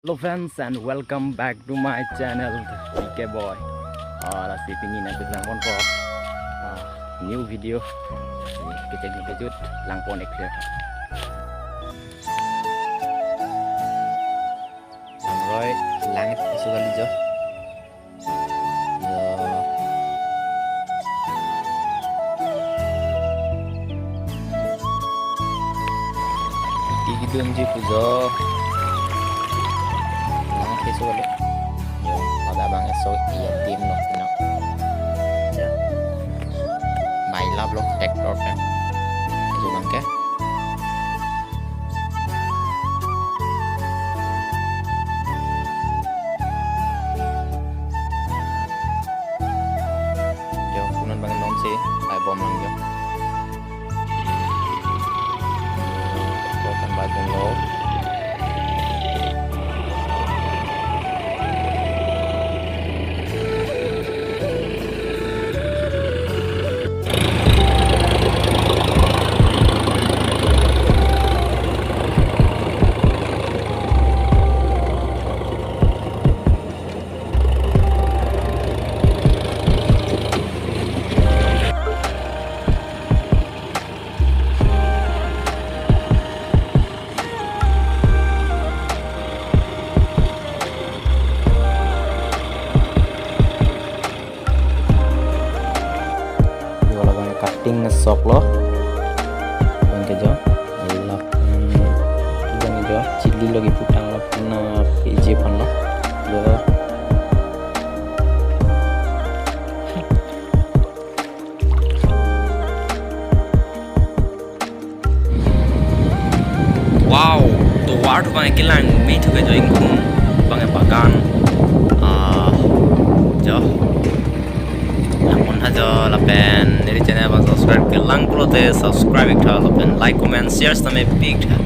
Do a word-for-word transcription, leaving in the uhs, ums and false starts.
Hello friends and welcome back to my channel, P K Boy. Ah, lasi pini nangpeklang ponpo, ah, new video. Ni kecil ni kejut lang pon ek clear. Langroi langit isu kali jo. Ya. Tigidun ji pujo. Lang keso le. Yo, pada bang eso iya tim lo, no. Ya. Mailap lo, tractor kan. Itu bang ke. Jo, kunan bang non si, ai bom lang jo. Ko kan bajung lo. Yo, labang cutting sok lo. Bang ke jo. Lap. Hmm, bang jo. Chili lo kiputang lo. Na P J pan lo. Yo. Wow, tovar thu bang kelang me thu ke jo ingkung bang bagan. Ah, jo. Namun ha jo lapen neli channel bang subscribe kelang pulote subscribe ik tha lapen like, comment, share sitame pi ik tha.